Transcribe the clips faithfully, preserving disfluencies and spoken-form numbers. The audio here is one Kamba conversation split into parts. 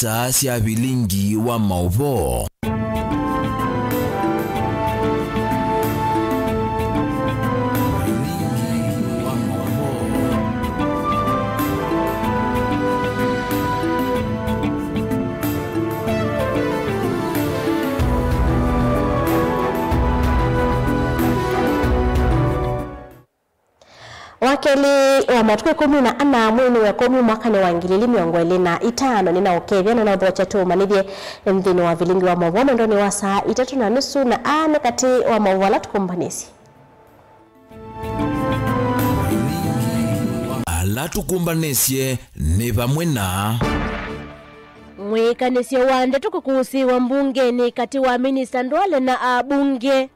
Star sya vilingi wa maũvoo. Vilingi wa maũvoo. Wa kelĩ wa matukũ ĩkũmi na ana mweinĩ wa ĩkũmi mwakanĩ wa ngili ili mĩongo ĩlĩ na itano, nĩnaũkethya na naũthokya tũũmanyĩthye nthĩnĩ wa vilingi wa maũvoo mwendonĩ wa saa itatũ na nusu, na aa nĩ katĩ wa maũvoo ala tũkũmbanĩsye. Ala tũkũmbanĩsye nĩ vamwe na mwĩkanĩsyo wa ndeto kũkũsĩĩwa mbungenĩ katĩ wa minista Ndwale na ambunge.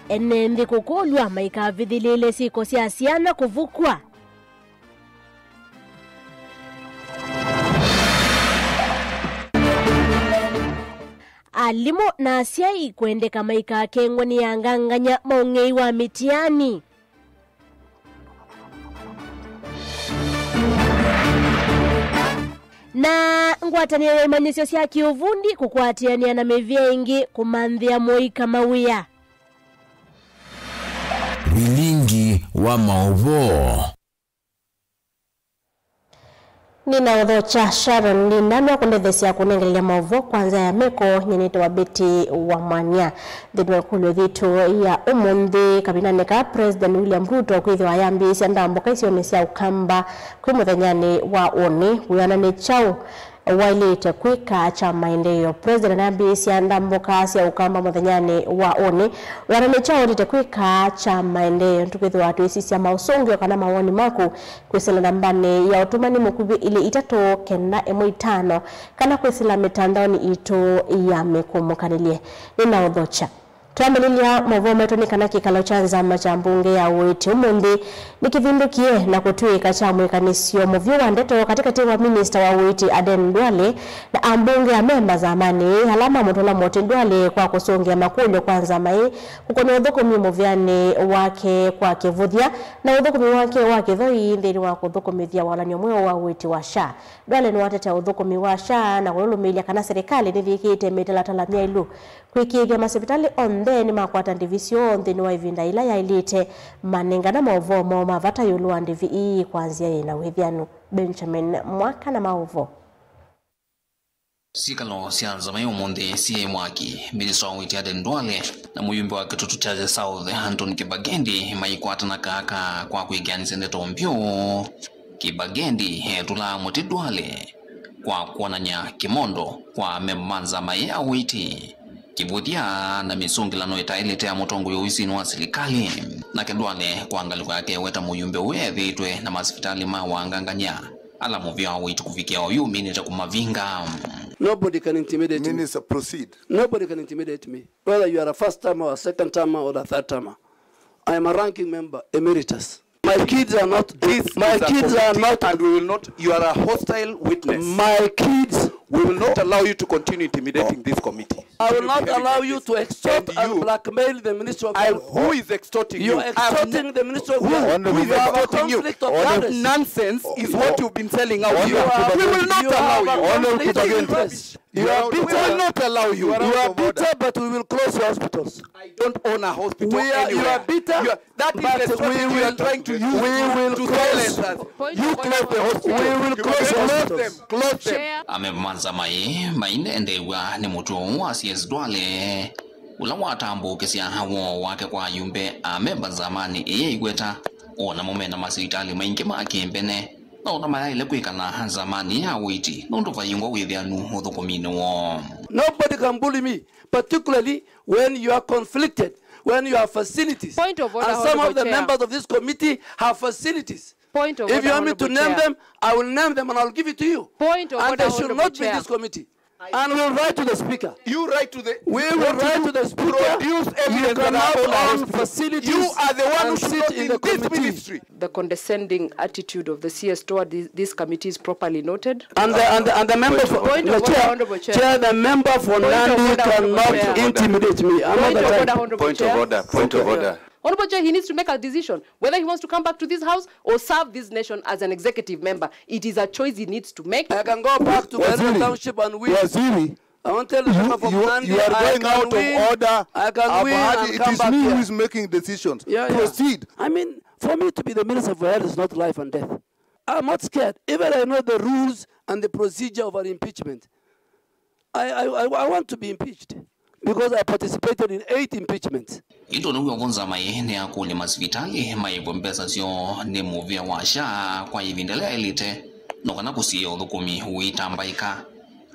Ene nthĩ kũkũlw'a maikavithĩlĩĩle syĩko sya syana kũvukw'a. Alimũ na asyai kwendeka maikakengwe nĩ angangany'a ma ũng'ei wa mĩtiani. Na ngwatanĩo ya imanyĩsyo sya kĩũvundi kũkwatĩanĩa na mĩvĩa ĩngĩ kũmanthĩa mũika mawĩa. Vilingi wa maũvoo. Nĩnaũthokya Sharon Linda nwa kũndetheesya kũnengelelya maũvoo kwa nzĩa ya meko. Nyie nĩtawa Betty Wamwania. Nthĩnĩ wa ĩkũlyo yitũ ya ũmũnthĩ, kavindanĩ kaa President William Ruto kwĩthĩwa ayambĩĩsya ndambũka isionĩ sya Ũkamba kwĩ mũthenyanĩ wa ũnĩ, wĩana nĩ kyaũ waĩlĩte kwĩka kya maendeeo? President ayambĩĩsya ndambũka sya Ũkamba mũthenyanĩ wa ũnĩ, wĩana nĩ kyaũ waĩlĩte kwĩka kya maendeeo? Nĩtũkwĩthĩwa tũisisya maũsũngĩo kana mawoni maku kwĩsĩla nambanĩ ya ũtũmani mũkuvĩ ilĩ itatũ kenda ĩmwe itano, kana kwĩsĩla mĩtandaonĩ itũ ya mĩkũmũkanĩlye. Nĩnaũthokya. Twambĩlĩlya maũvoo maitũ nĩ kana kĩkalo kya nzama kya mbunge ya ũiiti ũmũnthĩ nĩkĩvindũkie na kũtw'ĩĩka kya mwĩkanĩsyo mũvyũ wa ndeto katĩkatĩ wa minista wa ũiiti Aden Duale na ambunge amemba nzamanĩ ĩĩ ala mamũtũla mũtĩ Duale kwa kũsũngĩa makũlyo kwa nzama ĩĩ kũkonya ũthũkũmi mũvĩanĩ wake kwa kĩvũthya na ũthũkũmi wake wa kĩthoi nthĩnĩ wa kũthũkũmĩthya walany'o mweũ wa ũiiti wa SHA. Duale nĩwatetea ũthũkũmi wa SHA na kũlũlũmĩĩlya kana serĩkalĩ nĩyĩkĩĩte mĩtalatala myaĩlu kwĩkĩĩthya masivitalĩ onthe nĩmakwata ndĩvi syoo nthĩnĩ wa ĩvinda yĩla yaĩlĩte, manengana maũvoo moo ma vata ĩũlũ wa ndĩvi ii kwa nzĩa yĩ na wĩthĩanu. Benjamin Mwaka na maũvoo. Syĩkalo sya nzama ya ũmũnthĩ syĩ mwaki. Minista wa ũiiti Aden Duale na mũyumbe wa Kitutu Chache South Anton Kibagendi maikwatana kaaka kwa kwĩkĩanĩsya ndeto mbyũ. Kibagendi etũlaa mũtĩ Duale kwa kwonany'a kĩmondo kwa amemba ma nzama ya ũiiti. Kĩvũthya na mĩsũngĩlano ĩtaĩlĩte ya mũtongoi ovisinĩ wa silikalĩ. Nake Duale kwa ngalĩko yake eweta mũyumbe ũũ ethĩĩtwe na masivitalĩ ma wangangany'a ala mũvĩa wa ũiiti kũvikĩa oyu ũminĩte kũmavinga. Nobody can intimidate me. Minister, proceed. Nobody can intimidate me. Whether you are a first timer or a second timer or a third timer. I am a ranking member emeritus. My kids are not, this my is a kids are committee not, and we will not, you are a hostile witness. My kids. We will not allow you to continue intimidating this committee. I will not allow you to extort and blackmail the Ministry of Justice. Who is extorting you? You are extorting the Ministry of Justice. Who is extorting you? You have a conflict of interest. Nonsense is what you've been selling out here. We will not allow you. You are bitter. We will not allow you. You are bitter, but we will close your hospitals. I don't own a hospital anywhere. You are bitter, but we will, that is the strategy you are trying to use to silence us. You close the hospital. We will close the hospital. Close them. Close them. Amemba ma nzama ĩĩ mainendeew'a nĩ mũtuo ũũ wa C S Duale, ũla watambũũkĩsya woo wake kwa ayumbe amemba nzamanĩ ĩĩ ĩikweta, o namo mena masivitalĩ maingĩ ma kĩmbene, na ũla mayaĩle kwĩkala nzamanĩ ya ũiiti nũndũ vaingwa wĩthĩanu ũthũkũminĩ woo. Nobody can bully me, particularly when you are conflicted, when you have facilities. Point of order, and some of the members of this committee have facilities. Point of order, Honorable Chair. If you want me to name them, I will name them and I'll give it to you. Point of order, Honorable Chair. And they should not be in this committee. And we'll write to the speaker. You write to the, we will write to the speaker. Produce evidence that I own a hospital. You cannot own facilities. You are the one who should not be in this ministry. The condescending attitude of the C S toward this, this committee is properly noted. And the, and the, and the member for, Point of order, Honorable Chair. Chair, the member for Nandi cannot intimidate me. I'm not the type. Point of order, Honorable Chair. Point of order, point of order. Honorable Joy, he needs to make a decision whether he wants to come back to this house or serve this nation as an executive member. It is a choice he needs to make. I can go back to Gairo Township and win. Waziri, I want to tell the people from Nandi, you are going out of order. I can win and come back here. It is me who is making decisions. Yeah, yeah. Proceed. I mean, for me to be the Minister for Health is not life and death. I'm not scared. Even I know the rules and the procedure of an impeachment. I, I, I, I want to be impeached because I participated in eight impeachments. Ĩndĩ nĩw'o Nzamai nĩakũlya masivitalĩ maĩvwe mbesa syoo nĩ mũvĩa wa SHA kwa ĩvinda yĩla yaĩlĩte, no kana kũsiĩĩa ũthũkũmi ũitambaĩka.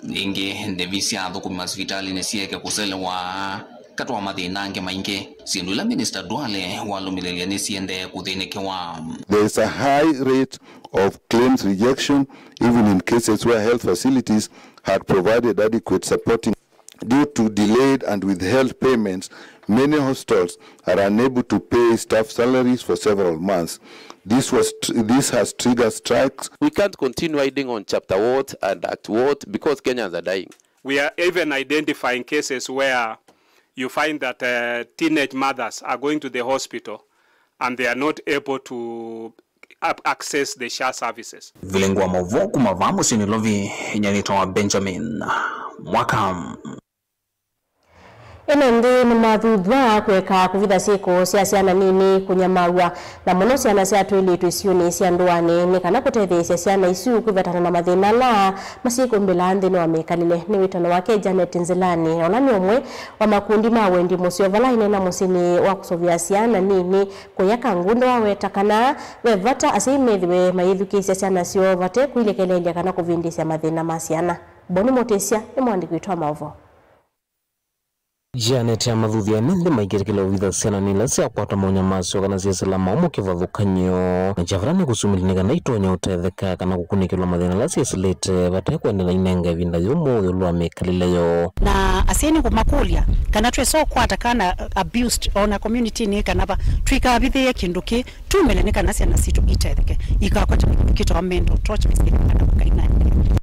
Ĩngĩ, ndĩvi sya athũkũmi masivitalĩnĩ syĩeke kũselewa katĩ wa mathĩna angĩ maingĩ, syĩndũ ila Minista Duale walũmĩlĩlye nĩsiendee kũthĩnĩkĩwa. There is a high rate of claims rejection, even in cases where health facilities had provided adequate supporting. Due to delayed and withheld payments, many hospitals are unable to pay staff salaries for several months. This was tr-, this has triggered strikes. We can't continue hiding on chapter what and act what because Kenyans are dying. We are even identifying cases where you find that, uh, teenage mothers are going to the hospital and they are not able to ap-, access the SHA services. Vilingi wa maũvoo kuma vaa mũsyĩ Nairobi, nyie nĩtawa Benjamin Mwaka. Ene nthĩ nĩmathuthw'a kũeka kũvitha syĩko sya syana nini kũnyamaw'a, na mũno syana sya twĩlĩtu isionĩ sya ndũanĩ, nĩ kana kũtetheesya syana isu kwĩvetana na mathĩna ala masyĩkũmbĩlaa nthĩnĩ wa mĩkalĩle. Nĩ wĩtano wake Janet Nzilani, na ũla nĩ ũmwe wa makundi ma wendi mũseo vala aineena mũsyĩnĩ wa kũsũvĩa syana nini kũya Kangundo, aweta kana ve vata asyai methĩwe mayĩthukĩĩsya syana syoo vate kwilekeleelya kana kũvĩndĩĩsya mathĩna ma syana. Boni Mũtĩsya nĩ mũandĩki witũ wa maũvoo. Janet amathuthya ene nthĩ maikĩtĩkĩla ũvitha syana nini ila syakwata maũnyamaaso kana syĩsĩla maũmũ kĩvathũkany'o, na kya vata nĩ kũsumĩlya nĩ kana itonye ũtetheka kana kũkunĩkĩlwa mathĩna ala syĩsĩlĩte vate kwenda na inenga ĩvinda yũmũ ĩũlũ wa mĩkalĩle yoo. Na asyai nĩngũmakũlya kana twĩsa ũkwata kana abused ona community-inĩ kana va, tũikavithĩĩe kĩndũ kĩ, tumĩle nĩ kana syana sitũ itetheke, ikakwate kĩndũ kĩtawa mental torture, kana makainany'a.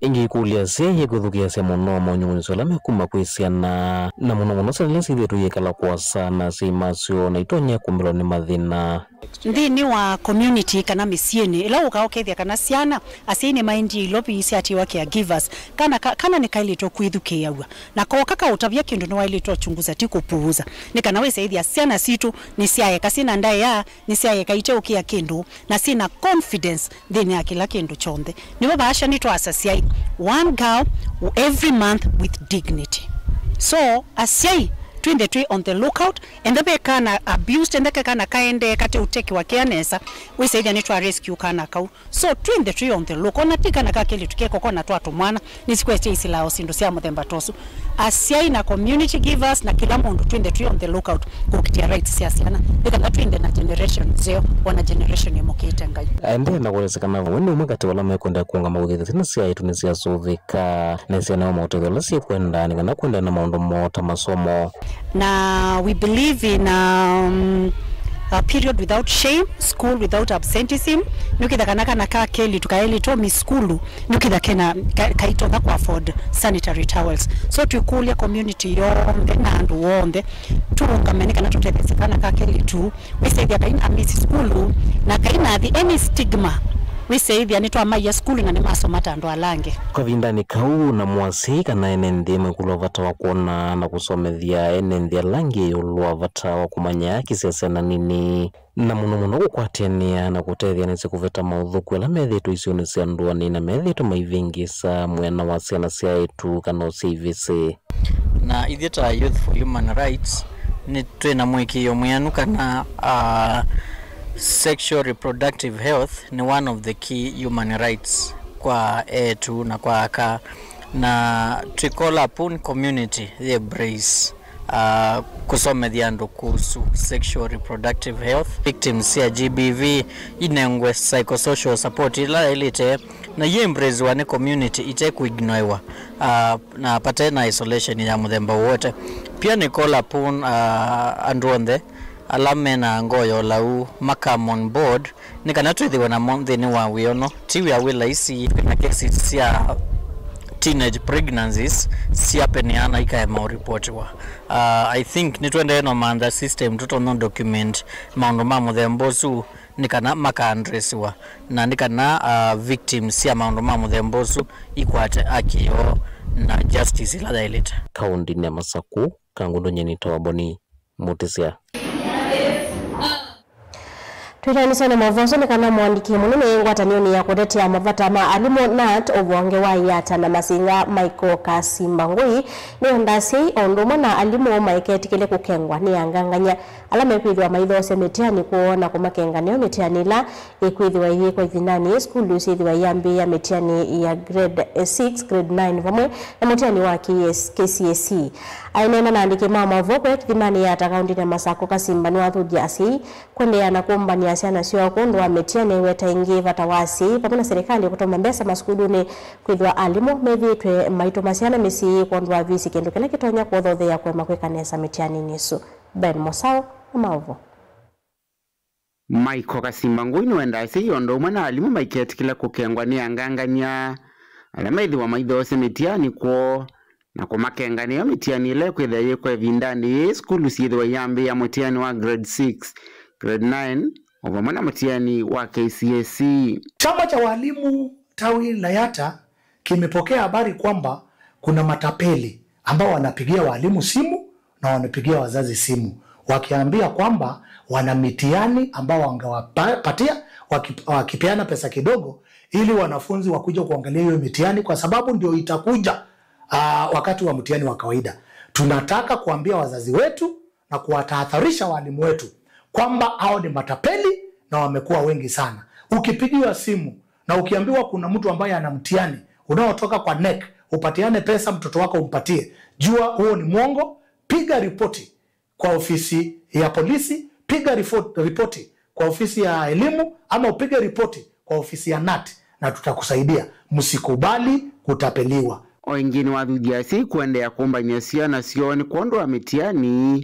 Ĩngĩ ĩkũlya asyai ĩkwĩthukĩĩasya mũno monyũmũnĩsyo ala mekuma kwĩ syana, na mũno mũno syana ila syĩthĩĩtwe iyĩkala kũasa na asyai masyo na itonya kũmbĩlwa nĩ mathĩna. Nthĩnĩ wa community kana mĩsyĩnĩ, ĩla ũkaa ũkethĩa kana syana, asyai nĩmaendie ilovi syatiwa caregivers, kana, ka-, kana nĩkaĩlĩtwe kwĩthukĩĩaw'a, na koka kaũtavya kĩndũ nĩwaĩlĩtwe ũchunguza, ti kũpuuza, nĩ kana wĩsaĩthya syana sitũ nĩsyaeka syĩna ndaĩa, nĩsyaeka iteũkĩa kĩndũ, na syĩna confidence nthĩnĩ ya kĩla kĩndũ kyonthe. Nĩvo vaasya nĩtwaasa asyai, one girl every month with dignity. So, asyai, twĩnthe twĩ on the lookout, enda ve kana abused, enda ke kana kaendee kate ũtekiwa kea nesa, wĩsaĩthya nĩtwa rescue kana kau. So, twĩnthe twĩ on the look. Ona ti kana ka kelĩtu keko kona twatũmwana, nĩsikwesya isilao syĩndũ sya mũthemba ta ũsu. Asyai na community givers na kĩla mũndũ twĩnthe twĩ on the lookout kũkitĩa rights sya syana, nĩ kana twĩnthe na generation nzeo, ona generation ĩmũkĩte Ngai. Aendee na kũelesya kana we nĩ ũmwe katĩ wa ala mekwenda kũũngama kũthĩthya syana syaitũ nĩsyasũvĩka, na nĩsyanewa maũtethyo ala syĩkwenda nĩ kana kũendeea na maũndũ moo ta masomo. Na we believe in, um, a period without shame, school without absenteeism. Nĩũkĩtha kana kana ka kelĩtu kaelĩtwe mi sukulu, nĩũkĩtha kena ka-, kaitonya kũ afford sanitary towels. So twĩkũlya community yonthe na andũ onthe tũũngame nĩ kana tũtetheesye kana ka kelĩtu wĩsaĩthya kaina miss sukulu na kainathi any stigma. Wĩsaĩthya nĩtwamaia sukulu na nĩmasoma ta andũ ala angĩ. Kavindanĩ kau, namo asyai kana ene nthĩ maikulwa vata wa kwona na kũsomethya ene nthĩ ala angĩ ĩũlũ wa vata wa kũmanya haki sya syana nini, na mũno mũno kũkwatĩanĩa na kũtetheanĩsya kũveta maũthũku ala methĩĩtwe isionĩ sya ndũanĩ na methĩĩtwe maivĩngĩĩsa mwĩana wa syana sya eĩtu kana ũsyai vĩsĩ. Na ithyĩ ta Youth for Human Rights, nĩ twĩ na mũĩkĩĩo mwĩanu kana, ah, sexual reproductive health nĩ one of the key human rights kwa eĩtu na kwa aka. Na twĩ call upon community yĩ embrace, ah, kũsomethya andũ kuhusu sexual reproductive health. Victims sya G B V inengwe psychosocial support ĩla yaĩlĩte, na yĩ embracewa nĩ community ite kũignorewa, ah, na pate na isolation ya mũthemba wote. Pia nĩ call upon, ah, andũ onthe ala mena ngoo ya ũlau ma come on board, nĩ kana twĩthĩwe namo nthĩnĩ wa wĩono. Ti wĩa wĩ laisi. Twĩ na cases sya teenage pregnancies syapenea na ikaema ũripotiwa. Uh, I think nĩtwendee no mantha system tũtonya document maũndũ ma mũthemba ũsu nĩ kana makaandresiwa na nĩ kana uh, victims sya maũndũ ma mũthemba ũsu ikwate haki yoo na justice ĩla yaĩlĩte. Kaũndĩnĩ ya Masaku, Kangũndũ nyeni ta Wamboni Mũtĩsya. Twĩtaanĩsya na maũvoo asu nĩ kana mũandĩki mũnene ngwatanĩonĩ ya kũtetea mavata ma alimũ, nat, ũvonge wa IATA na Masinga, Michael Kasimba Ngũi, nĩendaa asyai o ũndũ ũmwe na alimũ maiketĩkĩle kũkengwa nĩ angangany'a ala mekwĩthĩwa maithoosya mĩtiani kwoo na kũmakenga nĩyo mĩtiani ĩla ĩkwĩthĩwa ĩyĩkwa ĩvindanĩ yĩĩ sukulu syĩthĩwa iyambĩĩa mĩtiani ya grade six, grade nine vamwe na mũtiani wa K S, K C S E. Aineena na andĩki ma maũvoo kũya kĩthimanĩ ya IATA kaũndĩnĩ ya Masakũ, Kasimba nĩwathũthya asyai kũendeea na kũmbany'a syana syoo kwondũ wa mĩtiani. Aiweta ĩngĩ vata wa asyai vamwe na silikalĩ kũtũma mbesa masukulunĩ kwĩthĩwa alimũ methĩĩtwe maitũma syana mĩsyĩ kwondũ wa visi, kĩndũ kĩla kĩtonya kũthotheea kũema kwĩka nesa mĩtianinĩ ĩsu. Ben Mosao na maũvoo. Michael Kasimba Ngũi nĩwendaa asyai o ũndũ ũmwe na alimũ maiketĩkĩle kũkengwa nĩ angangany'a ala methĩwa maithoosya mĩtiani kwoo na kũmakenga nĩyo mĩtiani ĩla ĩkwĩthĩa yĩkwa ĩvindanĩ yĩĩ sukulu syĩthĩwa iyambĩĩa mũtiani wa grade six, grade nine, o vamwe na mũtiani wa K C S E. Chama cha walimu tawi la IATA kimepokea habari kwamba kuna matapeli ambao wanapigia walimu simu na wanapigia wazazi simu wakiambia kwamba wana mitihani ambao wangewapatia waki-, wakipeana pesa kidogo ili wanafunzi wakuje kuangalia hiyo mitihani, kwa sababu ndio itakuja, ah, wakati wa mtihani wa kawaida. Tunataka kuambia wazazi wetu na kuwatahadharisha walimu wetu kwamba hao ni matapeli na wamekuwa wengi sana. Ukipigiwa simu na ukiambiwa kuna mtu ambaye ana mtihani unaotoka kwa NEC, upatiane pesa mtoto wako umpatie, jua huo ni mwongo. Piga ripoti kwa ofisi ya polisi, piga rifo-, ripoti kwa ofisi ya elimu, ama upige ripoti kwa ofisi ya nat na tutakusaidia. Msikubali kutapeliwa. O ĩngĩ nĩwathuthya asyai kũendeea kũmbany'a syana syoo nĩ kwondũ wa mĩtiani.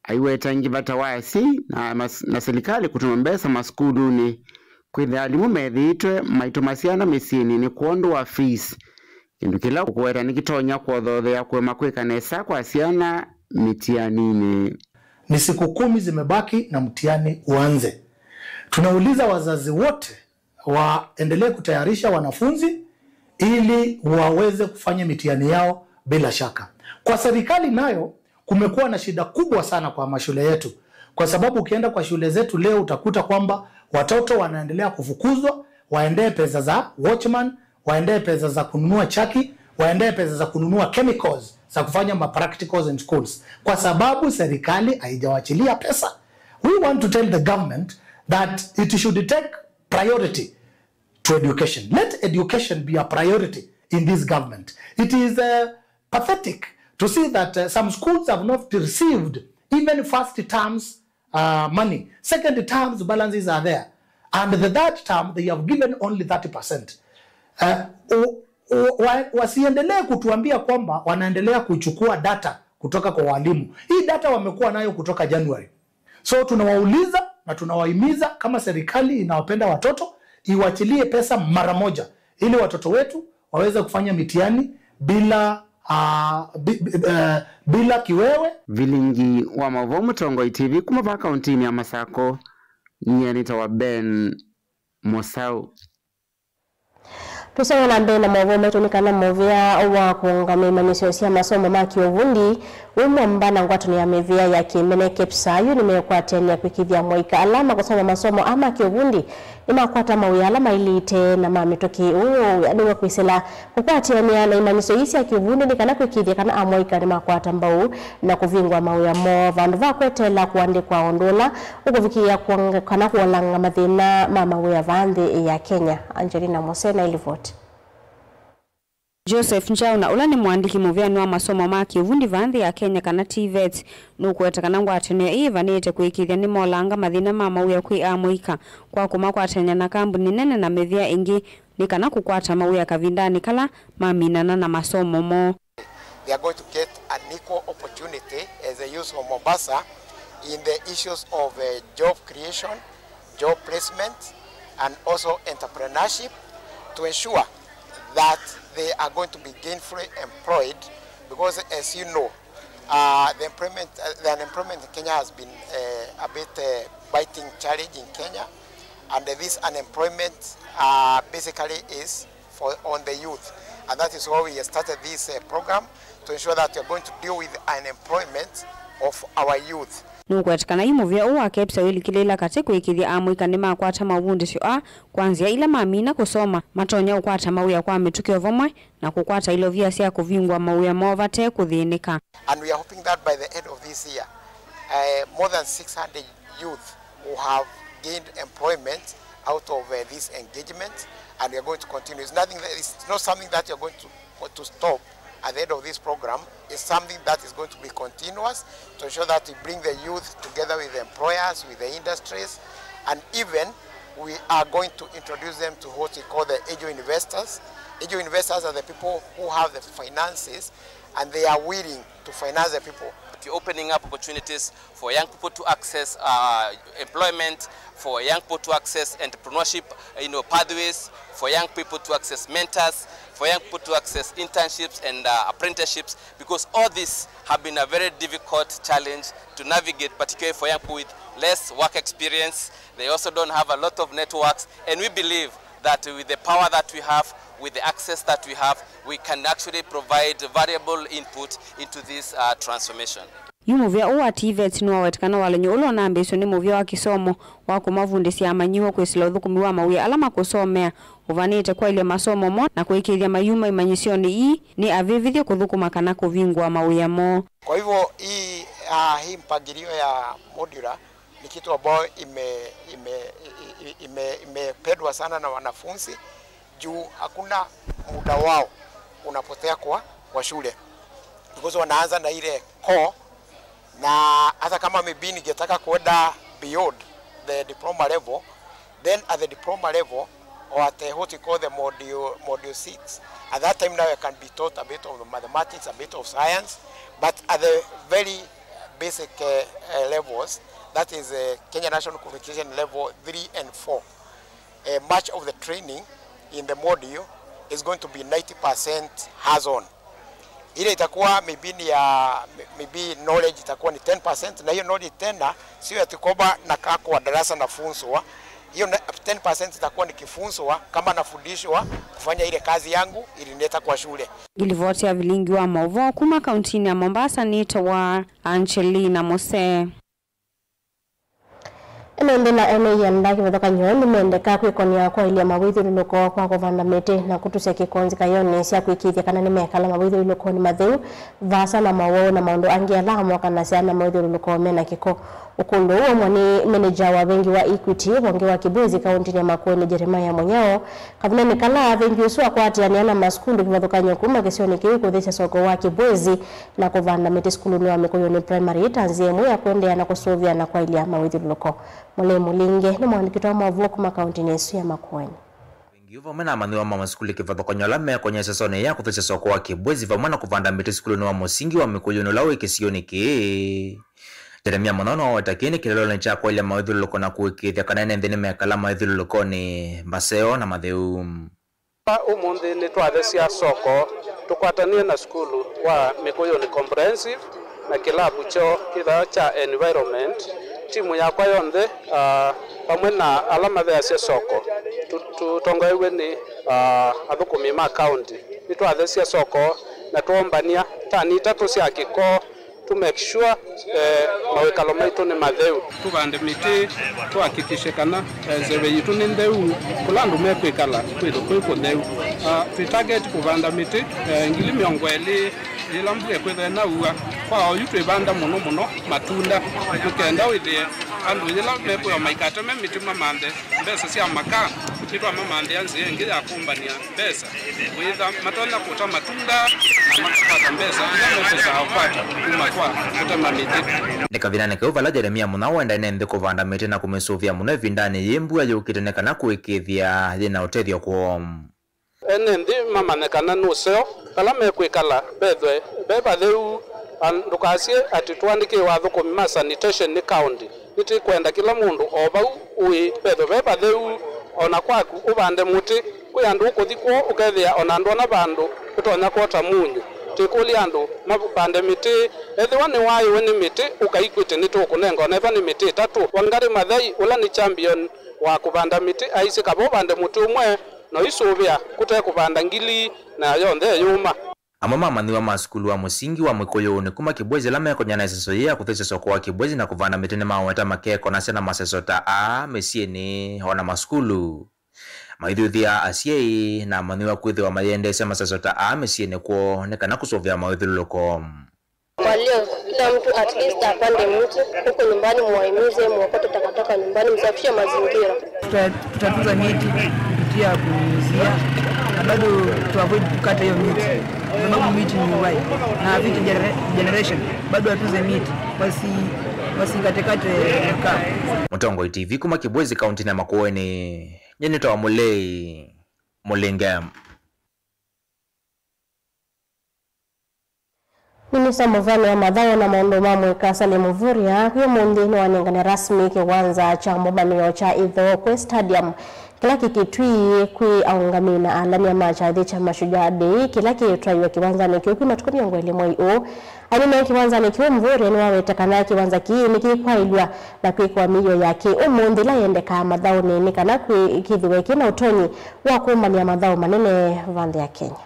Aiweta ĩngĩ vata wa asyai na mas-, na silikalĩ kũtũma mbesa masukulunĩ, kwĩthĩa alimũ methĩĩtwe maitũma syana mĩsyĩnĩ nĩ kwondũ wa fees, kĩndũ kĩla ũkũweta nĩkĩtonya kũthothea kũema kwĩka nesa kwa syana mĩtianinĩ. Ni siku kumi zimebaki na mtihani uanze. Tunauliza wazazi wote waendelee kutayarisha wanafunzi ili waweze kufanya mitihani yao bila shaka. Kwa serikali nayo kumekuwa na shida kubwa sana kwa mashule yetu, kwa sababu ukienda kwa shule zetu leo utakuta kwamba watoto wanaendelea kufukuzwa, waendee pesa za watchman, waendee pesa za kununua chaki, waendee pesa za kununua chemicals za kufanya ma practicals in schools, kwa sababu serikali haijawachilia pesa. We want to tell the government that it should take priority to education. Let education be a priority in this government. It is, uh, pathetic to see that, uh, some schools have not received even first term's, uh, money. Second term's balances are there. And the third term, they have given only thirty percent. Uh, u-, u-, wa-, wasiendelee kutuambia kwamba wanaendelea kuchukua data kutoka kwa walimu. Hii data wamekuwa nayo kutoka January. So tunawauliza na tunawahimiza, kama serikali inawapenda watoto, iwachilie pesa mara moja ili watoto wetu waweze kufanya mitihani bila, ah, bi-, bi-, eh, bila kiwewe. Vilingi wa maũvoo Mũtongoi T V kuma vaa kaũntĩnĩ ya Masakũ, nyie nĩtawa Ben Mosau. Tũsonge na mbee na maũvoo maitũ nĩ kana mũvĩa wa kũũngamĩa imanyĩsyo sya masomo ma kĩũvundi wĩ mwamba na ngwatanĩo ya mĩvĩa ya kĩmene, KEPSA, yu nĩmekwatĩanĩa kwĩkĩĩthya amwaika ala makũsoma masomo aa ma kĩũvundi nĩmakwata mawĩa ala maĩlĩte na ma mĩtũkĩ. Ũũ wĩa nĩw'o kwĩsĩla kũkwatĩanĩa na imanyĩsyo ii sya kĩũvundi nĩ kana kwĩkĩĩthya kana amwaika nĩmakwata mbau na kũvingũa mawĩa moo, vandũ va kweteela kũandĩkwa ũndũ ũla ũkũvikĩĩa kwonga kana kũolanga mathĩna ma mawĩa vaa nthĩ ya Kenya. Angelina Mose na ĩlivoti. Joseph Njauna, ũla nĩ mũandĩki mũvĩanĩ wa masomo ma kĩũvundi vaa nthĩ ya Kenya kana TVET, nũkũweta kana ngwatanĩo ĩĩ ĩvanĩĩte kũĩkĩĩthya nĩmolanga mathĩna ma mawĩa kwĩ amũika kwa kũmakwatany'a na kambuni nene na mĩvĩa ĩngĩ nĩ kana kũkwata mawĩa kavindanĩ kala maminana na masomo moo. They are going to get an equal opportunity as the youth of Mombasa in the issues of, uh, job creation, job placement, and also entrepreneurship to ensure that they are going to be gainfully employed, because, as you know, uh, the employment, uh, the unemployment in Kenya has been, uh, a bit, uh, biting challenge in Kenya, and this unemployment, uh, basically is for, on the youth, and that is why we started this, uh, program to ensure that we are going to deal with unemployment of our youth. Nũkwetĩkana yu mũvĩa ũũ wa KEPSA wĩlikĩlĩĩla katĩ kũĩkĩĩthya amũika nĩmakwata mavundĩsyo aa kwa nzĩa ila mamina kũsoma matonya ũkwata mawĩa kwa mĩtũkĩ o vamwe na kũkwata ilovia sya kũvingũa mawĩa moo vate kũthĩnĩka. And we are hoping that by the end of this year, uh, more than six hundred youth will have gained employment out of, uh, this engagement, and we are going to continue. It's nothing that, it's not something that we are going to, to stop at the end of this program. It's something that is going to be continuous to ensure that we bring the youth together with the employers, with the industries, and even we are going to introduce them to what we call the angel investors. Angel investors are the people who have the finances and they are willing to finance the people. We're opening up opportunities for young people to access, uh, employment, for young people to access entrepreneurship, you know, pathways, for young people to access mentors, for young people to access internships and, uh, apprenticeships, because all these have been a very difficult challenge to navigate, particularly for young people with less work experience. They also don't have a lot of networks, and we believe that with the power that we have, with the access that we have, we can actually provide valuable input into this, uh, transformation. Yu mũvĩa ũũ wa TVET nĩwawetĩkana walany'o ũla ũnambĩĩsw'e nĩ mũvĩa wa kĩsomo wa kũmavundĩsya amanyĩw'a kwĩsĩla ũthũkũmi wa mawĩa ala makũsomea ũvanĩte kwaĩlya masomo moo na kũĩkĩĩthya mayuma imanyĩsyonĩ ii nĩ avĩvĩthye kũthũkũma kana kũvingũa mawĩa moo. Kwa hivyo hii, ah, hii mpangilio ya modular ni kitu ambayo ime, ime, ime, imependwa sana na wanafunzi juu hakuna muda wao unapotea kwa, kwa shule, because wanaanza na ile core, na hata kama maybe ningetaka kuenda beyond the diploma level, then at the diploma level or at the, what you call the module, module six, at that time now I can be taught a bit of mathematics, a bit of science, but at the very basic, uh, uh, levels, that is, uh, Kenya National Qualification Level three and four, uh, much of the training in the module is going to be ninety percent hands-on. Ile itakuwa maybe ni ya, maybe knowledge itakuwa ni ten percent, na hiyo knowledge tena sio ati kwamba nakaa kwa darasa nafunzwa. Hiyo na, ten percent itakuwa nikifunzwa kama nafundishwa kufanya ile kazi yangu ilinileta kwa shule. Ngilivoti ya vilingi wa mauvoo kuma kauntinĩ ya Mombasa nĩtawa Angelina Mose. Ene nthĩ na ene ianda kĩvathũkany'o nĩmendeka kwĩkony'a kwaĩlya mawĩthyũlũlũko kwa kũvanda mĩtĩ na kũtũsya kĩko nzikaĩonĩ sya kũĩkĩĩthya kana nĩmekala mawĩthyũlũlũkonĩ matheu, vaasa na mowau na maũndũ angĩ ala amokanasya na mawĩthyũlũlũko me na kĩko. Ũkũlyo ũũ waumw'a nĩ menenja wa vengi wa Equity vonge wa Kibwezi kauntinĩ ya Makueni, Jeremiah Mũnyao, kavindanĩ kala vengi ũsu akwatĩanĩa na masukulu kĩvathũkany'o kuma kĩsionĩ kĩu kũthesya soko wa Kibwezi na kũvanda mĩtĩ sukulunĩ wa Mĩkũyũnĩ Primary ta nzĩa ĩmwe ya kũendeea na kũsũvĩa na kwaĩlya mawĩthyũlũlũko. Mũlei Mũlinge nĩ mũandĩki witũ wa maũvoo kuma kauntinĩ ĩsu ya Makueni. Vengi ũ vamwe na amanyĩw'a ma masukulu kĩvathũkany'o ala mekony'a ĩsesonĩ ya kũthesya soko wa Kibwezi vamwe na kũvanda mĩtĩ sukulunĩ wa mũsingi wa Mĩkũyũnĩ ũla wĩ kĩsionĩ kĩĩ. Jeremia Mũnyao nĩwaweta kĩĩ nĩ kĩlelonĩ kya kwaĩlya mawĩthyũlũlũko na kũĩkĩĩthya kana ene nthĩ nĩmekala mawĩthyũlũlũkonĩ maseo na matheu. Ũmũnthĩ nĩtwathesya soko tũkwatanĩe na sukulu wa Mĩkũyũnĩ Comprehensive na kĩlavu kyoo kĩthaa kya environment. Timu yakwa yonthe, ah, vamwe na ala matheasya soko, tũ-, tũtongoew'e nĩ, ah, athũkũmi ma kaunti, nĩtwathesya soko na twombany'a tani itatũ sya kĩko to make sure, eh, mawĩkalo maitũ nĩ matheu. Tũvande mĩtĩ, tũhakikishe kana, eh, nzeve yitũ nĩ ntheu, kũla andũ mekwĩkala kwĩthwe kwĩ kũtheu. Ah, twĩ target kũvanda mĩtĩ, eh, ngili mĩongo ĩlĩ yĩla mbua ĩkwĩthwa ĩnaua. Kwa oyu twĩvanda mũno mũno matunda, nĩ kenda wĩthĩe andũ yĩla mekwĩwa maikateme mĩtĩ mamanthe mbesa sya makaa, nĩtwamamanthĩa nzĩa ĩngĩ ya kũmbany'a mbesa, wĩtha matonya kũta matunda na makakwata mbesa ila mekwĩsaa ũkwata kuma kwa kũtema mĩtĩ. Nĩ kavindanĩ kau vala Jeremia Mũnyao wendae nĩ nthĩ kũvanda mĩtĩ na kũmĩsũvĩa mũno ĩvindanĩ yĩĩ mbua yũkĩte nĩ kana kũĩkĩĩthya yĩ na ũtethyo kwoo. Ene nthĩ mamanye kana nĩ ũseo vala mekwĩkala vethwe ve vatheu. A, ndũkasye atĩ tũandĩkĩĩwe athũkũmi ma sanitation nĩ kaũntĩ. Nĩtĩkwenda kĩla mũndũ o vau ũĩ vethwe ve vatheu, o na kwaku ũvande mũtĩ, Kwĩ andũ ũkũthi kwoo ũkethĩa o na ndwona vandũ ũtonya kwota munyu. Twĩkũlya andũ mavande mĩtĩ. Ethĩwa nĩwaaĩwe nĩ mĩtĩ ũkaikw'ĩte, nĩtũũkũnenga o na ĩva nĩ mĩtĩ ĩtatũ. Wangarĩ Mathai, ũla nĩ champion wa kũvanda mĩtĩ, aisye kava ũvande mũtĩ ũmwe, na ũisũvĩa kũte kũvanda ngili na yonthe ĩyũma. Amwe ma amanyĩw'a ma sukulu wa mũsingi wa Mwĩkũyũnĩ kuma Kĩbwezi ala mekonya na ĩseso yĩĩ ya kũthesya soko wa Kĩbwezi na kũvanda mĩtĩ nĩmaweta makeko na syana maseso ta aa mĩsyĩnĩ o na masukulu. Maithyũthya asyai na amanyĩw'a kwĩthĩwa mayĩendeesya maseso ta aa mĩsyĩnĩ kwoo nĩ kana kũsũvĩa mawĩthyũlũlũko. Kwa leo, kila mtu at least apande mti. Huko nyumbani muwahimize muokote takataka nyumbani, msafishe mazingira. Tuta-, tutatunza miti kupitia kunyunyizia na bado tu avoid kukata hiyo miti, kwa sababu miti ni uhai, na future genera-, generation bado watunze miti, wasi-, wasikatekate mkaa. Mũtongoi T V kuma Kĩbwezi, kaunti ya Makueni, nyie nĩtawa Mũlei Mũlinge. Minista mũvea wa mathaũ na maũndũ ma mũika Salim Mvurya kwĩ ũmũnthĩ nĩwanengane rasmi kĩwanza kya mũmbanĩo kya Ithokwe Stadium kĩla kĩ Kitui kwĩ aũngamĩi na alany'a ma kyathĩ kya Mashujaa Day kĩla kĩtwaiwe kĩwanzanĩ kĩu kwĩ matukũ mĩongo ĩlĩ mwei ũũ. Aineenea kĩwanzanĩ kĩu, Mvurya nĩwawete kana kĩwanza kĩĩ nĩkĩkwaĩlw'a na kwĩkĩwa mĩio ya kĩ ũmũnthĩ ĩla yendekaa mathaũnĩ nĩ kana kwĩ-, kĩthĩwe kĩ na ũtonyi wa kũmbanĩa mathaũ manene va nthĩ ya Kenya.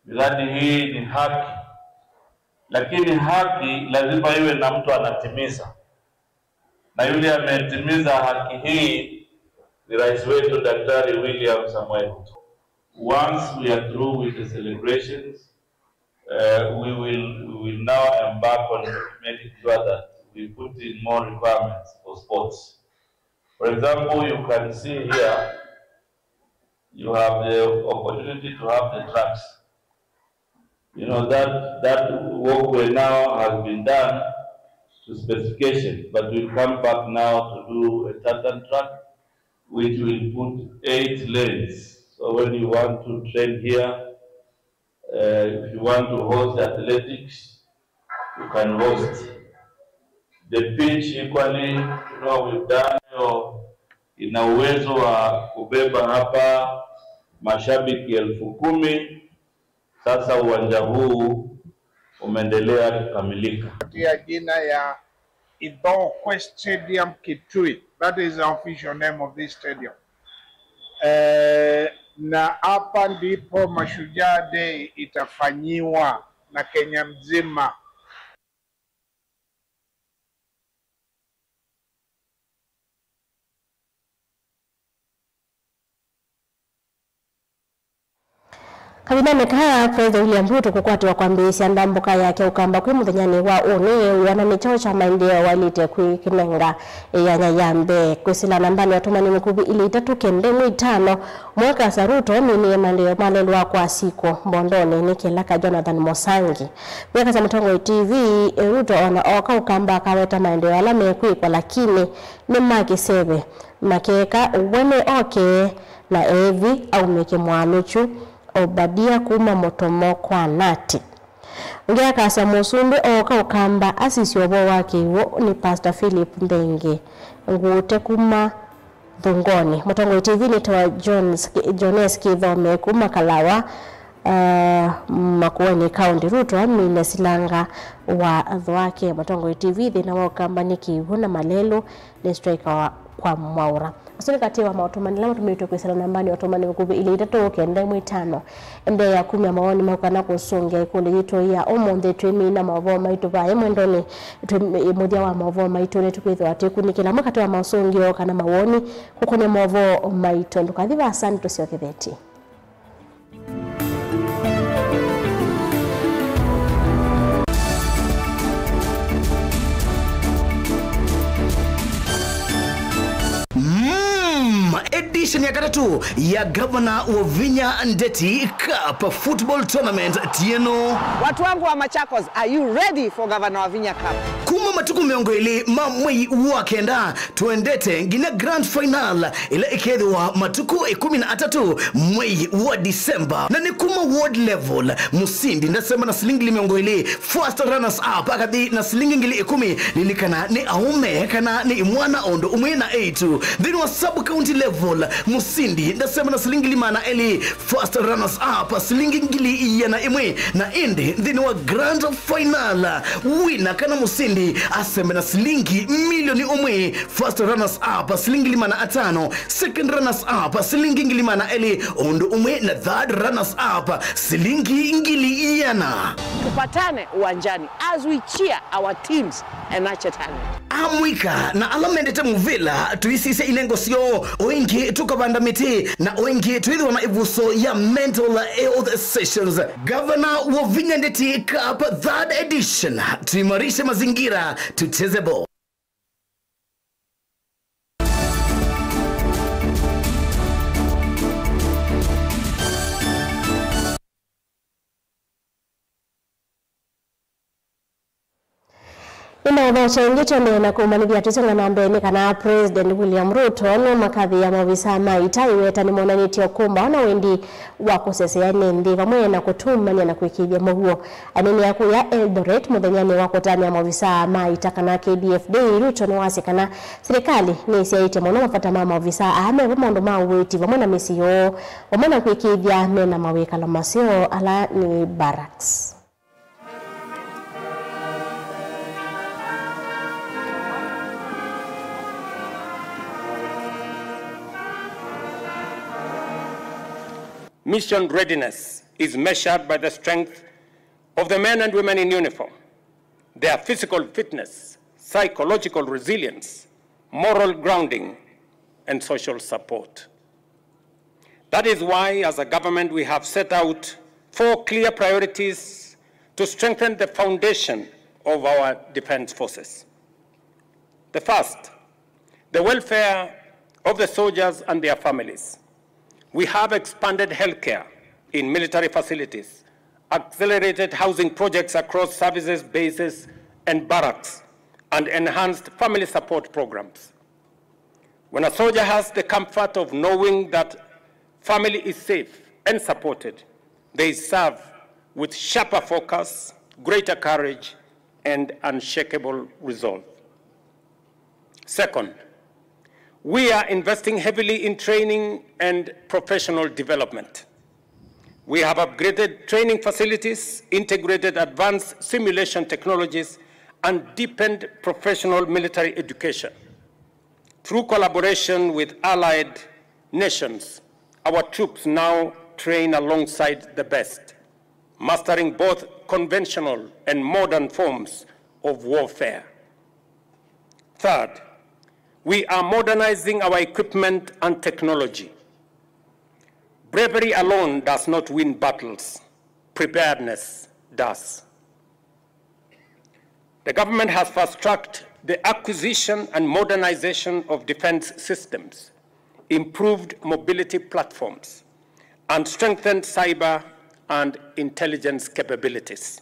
Miradi hii ni haki, lakini haki lazima iwe na mtu anatimiza, na yule ametimiza haki hii ni rais wetu Daktari William Samoei Ruto. Once we are through with the celebrations, uh, we will, we will now embark on making sure that we put in more requirements for sports. For example, you can see here, you have the opportunity to have the tracks. You know, that, that walkway now has been done to specification, but we'll come back now to do a tartan track, which will put eight lanes. So when you want to train here, uh, if you want to host athletics, you can host. The pitch equally, you know, we've done your, ina uwezo wa kubeba hapa mashabiki elfu kumi. Sasa uwanja huu umeendelea kukamilika. Tia jina ya Ithokwe Stadium Kitui. That is the official name of this stadium. Eh, na hapa ndipo Mashujaa Day itafanyiwa na Kenya mzima. Kavindanĩ kaa, President William Ruto kũkwatĩwa kwambĩĩsya ndambũka yake ũkamba kwĩ mũthenyanĩ wa ũnĩ, wĩona nĩ kyaũ kya maendeeo waĩlĩte kwĩkĩnenga ĩyanya ya mbee. Kwĩsĩla nambanĩ ya ũtũmani mĩkuvĩ ilĩ itatũ kenda ĩmwe itano, Mwekasa Ruto aminĩe maendeeo malelwa kwa siko Mbondonĩ nĩ kĩla ka Jonathan Mosangi. Mwekasa Mũtongoi T V, Ruto ona ooka ũkamba akaweta maendeeo ala mekwĩkwa, lakini nĩ ma kĩseve, makeka we nĩ oke na evi aumĩke mwalũkyu, Obadia kuma Mũtomo kwa Nati. Ũngĩ akasya mũsumbĩ ooka ũkamba asisye ũvoo wa kĩw'ũ nĩ Pastor Philip Nthenge Ngũte kuma Thungoni. Mũtongoi T V nĩtawa Jones, Jones Kĩthome kuma Kalawa, uh, Makueni County. Ruto amine silanga wa thwake. Mũtongoi T V, thĩna wa ũkamba nĩ kĩw'ũ na malelũ nĩ striker wa, kwa mwaũra. Asu nĩ katĩ wa maũtũmani ala matũmĩtwe kwĩsĩla nambanĩ ya ũtũmani mĩkuvĩ ilĩ itatũ kenda ĩmwe itano. Endeea kumya mawoni maku kana kũsũngĩa ĩkũlyo yitũ ya ũmũnthĩ. Twĩmina maũvoo maitũ vaa mwendonĩ, twĩ mũthya wa maũvoo maitũ nĩtũkwĩthĩwa twĩkunĩkĩla amwe katĩ wa maũsũngĩo kana mawoni kũkũnĩa maũvoo maitũ. Ndũkathi vaasa, nĩtũsyokethetye. Mm, edition ya katatũ ya Gavana Wavinya Ndeti Cup Football Tournament tieno. Watu wangu wa Machakos, are you ready for Gavana Wavinya Cup? Kuma Matukũ mĩongo ĩlĩ ma mwei wa kenda, tũendete nginya grand final, ĩla ĩkethĩwa matukũ ĩkũmi na atatũ mwei wa December. Na nĩ kuma ward level, mũsindi ndasema na silingi ngili mĩongo ĩlĩ, first runners up akathi na silingi ngili ĩkũmi. Lilikana nĩ aũme kana nĩ imwana o ũndũ ũmwe na eĩtu. Nthĩnĩ wa sub county level, mũsindi ndasema na silingi ngili maana elĩ, first runners up silingi ngili iana ĩmwe, na ĩndĩ nthĩnĩ wa grand final, wina kana mũsindi asembe na silingi milioni ũmwe, first runners up silingi ngili maana atano, second runners up silingi ngili maana elĩ, ũndũ ũmwe na third runners up silingi ngili iana. Tupatane uwanjani as we cheer our teams and nurture talent. Amũika na ala mendete mũvĩla, tũisisye ilengo syoo, o ĩngĩ tũkavanda mĩtĩ, na o ĩngĩ twĩthĩwa na ĩvuso ya mental health sessions. Gavana wa Vinya Ndeti Cup third edition, tuimarishe mazingira, tucheze ball. Nĩnaũthokya ĩngĩ tũendee na kũmanyĩthya tũsonga na mbee nĩ kana President William Ruto nũmakathĩĩa maovisaa ma ita aiweta nĩmonanĩtye ũkũmbaũ na wendi wa kũsesea ene nthĩ vamwe na kũtũmany'a na kũĩkĩĩthya mũuo. Aneenea kũya Eldoret mũthenyanĩ wa kũtanĩa maovisaa ma ita kana K D F Day, Ruto nĩwasya kana silikalĩ nĩĩsyaĩtye mũno mavata ma maovisaa aa me vo maũndũ ma ũiiti vamwe na mĩsyĩ yoo, vamwe na kũĩkĩĩthya me na mawĩkalo maseo ala nĩ barracks. Mission readiness is measured by the strength of the men and women in uniform, their physical fitness, psychological resilience, moral grounding, and social support. That is why, as a government, we have set out four clear priorities to strengthen the foundation of our defense forces. The first, the welfare of the soldiers and their families. We have expanded healthcare in military facilities, accelerated housing projects across services, bases, and barracks, and enhanced family support programs. When a soldier has the comfort of knowing that family is safe and supported, they serve with sharper focus, greater courage, and unshakable resolve. Second, we are investing heavily in training and professional development. We have upgraded training facilities, integrated advanced simulation technologies, and deepened professional military education. Through collaboration with allied nations, our troops now train alongside the best, mastering both conventional and modern forms of warfare. Third, we are modernizing our equipment and technology. Bravery alone does not win battles. Preparedness does. The government has fast-tracked the acquisition and modernization of defense systems, improved mobility platforms, and strengthened cyber and intelligence capabilities.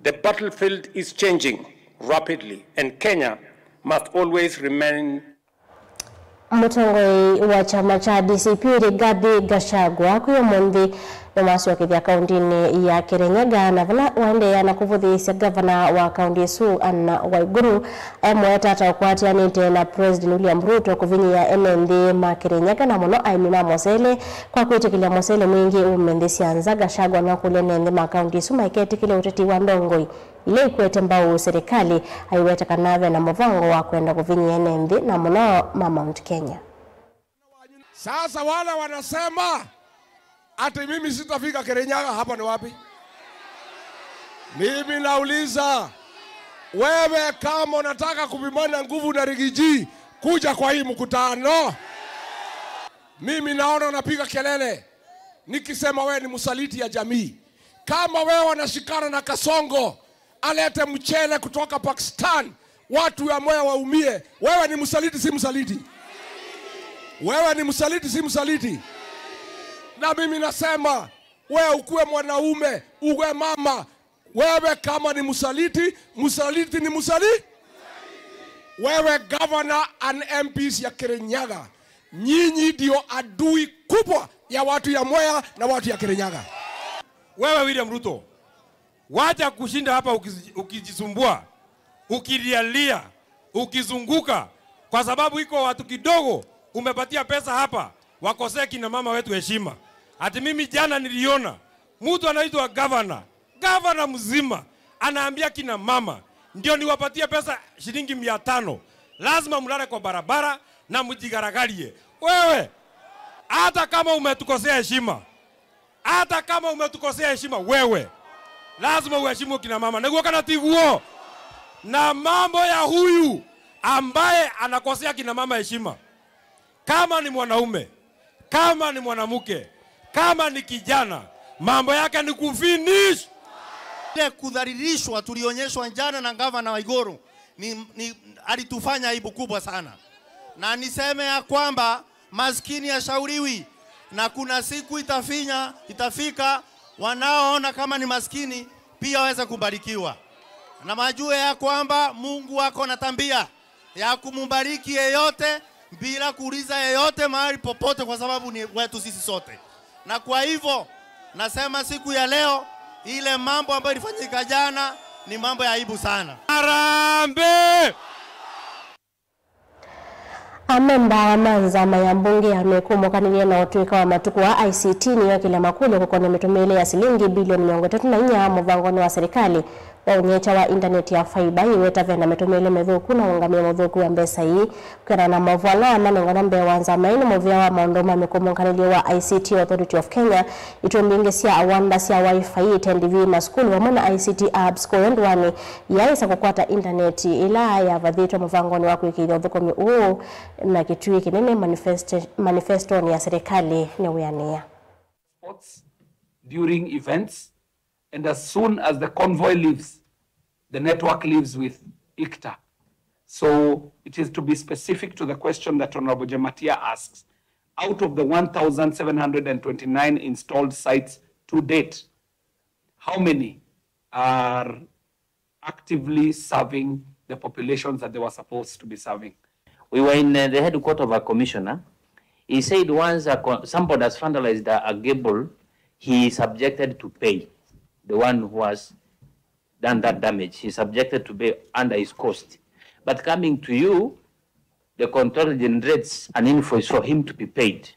The battlefield is changing rapidly, and Kenya must always remain Mũtongoi wa kyama kya D C P Rigathi Gachagua kwĩ ũmũnthĩ nĩwasyokethya kaũntĩnĩ ya Kirinyaga, na vala waendeea na kũvũthĩĩsya ngavana wa kaũntĩ ĩsu Anne Waiguru emũeta ta ũkwatĩanĩte na President William Ruto kũvinyĩĩa ene nthĩ ma Kirinyaga, na mũno aĩmi ma mũsele, kwa kwĩtĩkĩlya mũsele mwingĩ ume nthĩ sya nza. Gachagua nĩwakũlya ene nthĩ ma kaũntĩ ĩsu maiketĩkĩle ũteti wa ndongoi ila ikwete mbau silikalĩ, aiweta kana ve na mũvango wa kwenda kũvinyĩa ene nthĩ, na mũno ma Mount Kenya. Sasa wale wanasema ati mimi sitafika Kirinyaga, hapa ni wapi? Mimi nauliza, wewe kama unataka kupimana nguvu na Rigiji, kuja kwa hii mkutano. Mimi naona unapiga kelele nikisema wewe ni msaliti ya jamii. Kama wewe unashikana na Kasongo, alete mchele kutoka Pakistan, watu wa Mwea waumie, wewe ni msaliti, si msaliti? Wewe ni msaliti, si msaliti? Na mimi nasema, wewe ukuwe mwanaume, uwe mama, Wewe kama ni msaliti, msaliti ni msaliti. Wewe governor and M Ps ya Kirinyaga, nyinyi ndio adui kubwa ya watu ya Mwea na watu ya Kirinyaga. Wewe William Ruto, wacha kushinda hapa ukiz-, ukijisumbua, ukilialia, ukizunguka, kwa sababu iko watu kidogo umepatia pesa hapa wakosea kina mama wetu heshima. Ati mimi jana niliona mtu anaitwa governor, governor mzima anaambia kina mama, "Ndio niwapatie pesa shilingi mia tano, lazima mlale kwa barabara na mjigaragalie." Wewe, hata kama umetukosea heshima, hata kama umetukosea heshima, wewe lazima uheshimu kina mama. Nĩguo kana tiguo? Na mambo ya huyu ambaye anakosea kina mama heshima, kama ni mwanaume, kama ni mwanamke, kama ni kijana, mambo yake ni kufinish. Ile kudhalilishwa tulionyeshwa jana na gavana Waiguru ni, ni, alitufanya aibu kubwa sana, na niseme ya kwamba maskini hashauriwi, na kuna siku itafinya, itafika wanaoona kama ni maskini pia waweze kubarikiwa, na majue ya kwamba Mungu ako na tabia ya kumbariki yeyote bila kuuliza yeyote mahali popote, kwa sababu ni wetu sisi sote. Na kwa hivyo nasema siku ya leo, ile mambo ambayo ilifanyika jana ni mambo ya aibu sana. Harambee! Amemba ma nzama ya mbunge ya mĩkũmũkanĩlye na ũtũĩka wa matukũ aa, I C T, nĩyokĩlya makũlyo kũkonĩa mĩtũmĩĩle ya silingi bilioni mĩongo ĩtatũ na inya mũvangonĩ wa serikali wa ũnyeekya wa intaneti ya faiba, yĩweta vena mĩtũmĩĩle mĩthũku na ũũngamĩe mũthũku wa mbesa ii. Kwĩanana na maũvoo ala manenganwa mbee wa nzama ĩno, mũvĩa wa maũndũ ma mĩkũmũkanĩlye wa I C T Authority of Kenya, itũĩ mbingĩ sya awanda sya Wi-Fi, itendi vii, masukulu vamwe na I C T hubs kũũ ndũanĩ yaaĩsa kũkwata intaneti ĩla yavathĩtwe mũvangonĩ wa kũĩkĩĩthya ũthũkũmi ũũ na kĩtui kĩnene manifesti-, manifestonĩ ya serikali nĩ wĩanĩa. Sports, during events, and as soon as the convoy leaves, the network leaves with ICTA. So it is to be specific to the question that Honorable Jematia asks. Out of the one thousand seven hundred and twenty-nine installed sites to date, how many are actively serving the populations that they were supposed to be serving? We were in, uh, the headquarter of a commissioner. He said once a co-, somebody has vandalized a, a gable, he is subjected to pay. The one who has done that damage, he is subjected to pay under his cost. But coming to you, the contractor generates an invoice for him to be paid.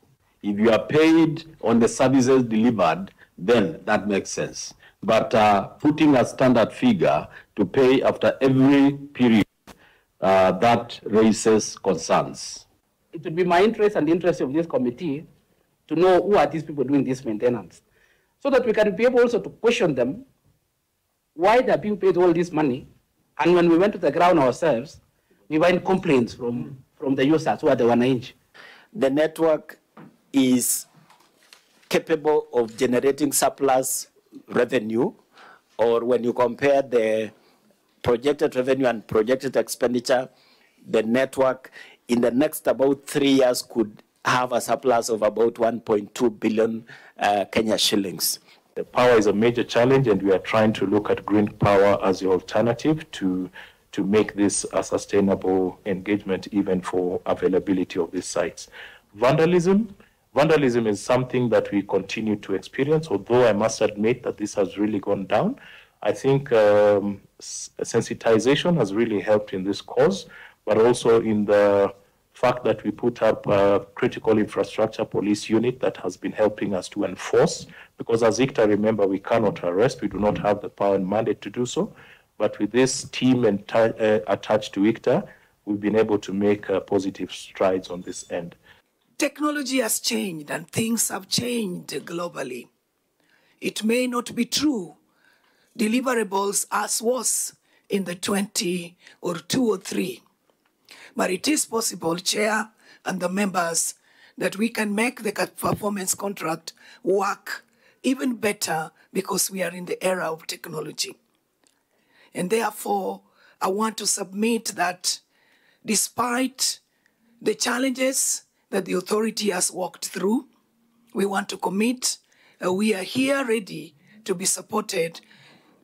If you are paid on the services delivered, then that makes sense. But, uh, putting a standard figure to pay after every period, uh, that raises concerns. It would be my interest and the interest of this committee to know who are these people doing this maintenance, so that we can be able also to question them why they are being paid all this money, and when we went to the ground ourselves, we find complaints from, from the users who are the wananchi. The network is capable of generating surplus revenue, or when you compare the projected revenue and projected expenditure, the network in the next about three years could have a surplus of about one point two billion, uh, Kenya shillings. The power is a major challenge, and we are trying to look at green power as the alternative to, to make this a sustainable engagement, even for availability of these sites. Vandalism, vandalism is something that we continue to experience, although I must admit that this has really gone down. I think, um, s-, sensitization has really helped in this cause, but also in the fact that we put up a critical infrastructure police unit that has been helping us to enforce, because as ICTA, remember, we cannot arrest, we do not have the power and mandate to do so, but with this team enti-, uh, attached to ICTA, we've been able to make, uh, positive strides on this end. Technology has changed and things have changed globally. It may not be true deliverables as was in the twenty or two or three, but it is possible, Chair and the members, that we can make the co-, performance contract work even better because we are in the era of technology. And therefore, I want to submit that despite the challenges that the authority has walked through, we want to commit, uh, we are here ready to be supported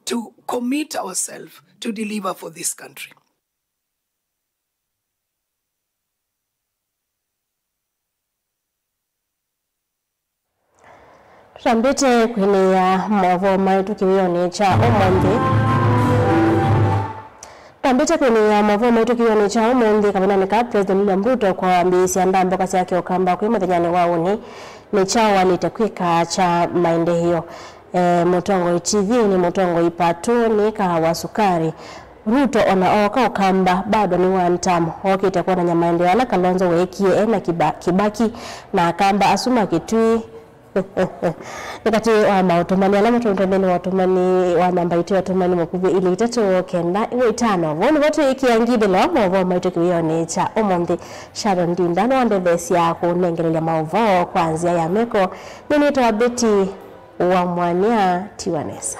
to commit ourselves to deliver for this country. Tũtambĩte kwĩnĩĩa maũvoo maitũ kĩwĩonĩ kya ũmũnthĩ. Tũtambĩte kwĩnĩĩa maũvoo maitũ kĩwĩonĩ kya ũmũnthĩ, kavindanĩ ka President William Ruto kwambĩĩsya ndambũka syake Ũkamba kwĩ mũthenyanĩ wa ũnĩ, nĩ kyaũ walĩte kwĩka kya maendeeo. E, mũtongoi T V nĩ mũtongoi patũ nĩ kahawa sukari. Ruto ona ooka Ũkamba bado nĩ one term, ookĩte kwonany'a maendeeo ala Kalonzo weekie e na Kiba-, Kibaki na Akamba asu ma Kitui. Nĩ katĩ wa maũtũmani ala matũmĩtwe nthĩnĩ wa ũtũmani wa namba itũ ya ũtũmani mũkuvĩ ilĩ itatũ kenda ĩmwe itano. Vau nĩvo twĩĩkĩa ngithĩlo wa maũvoo maitũ kĩwĩonĩ kya ũmũnthĩ. Sharon Ndinda nĩwandetheesya kũnengelelya maũvoo kwa nzĩa ya meko. Nyie nĩtawa Betty wa Mwania. Tiwa nesa.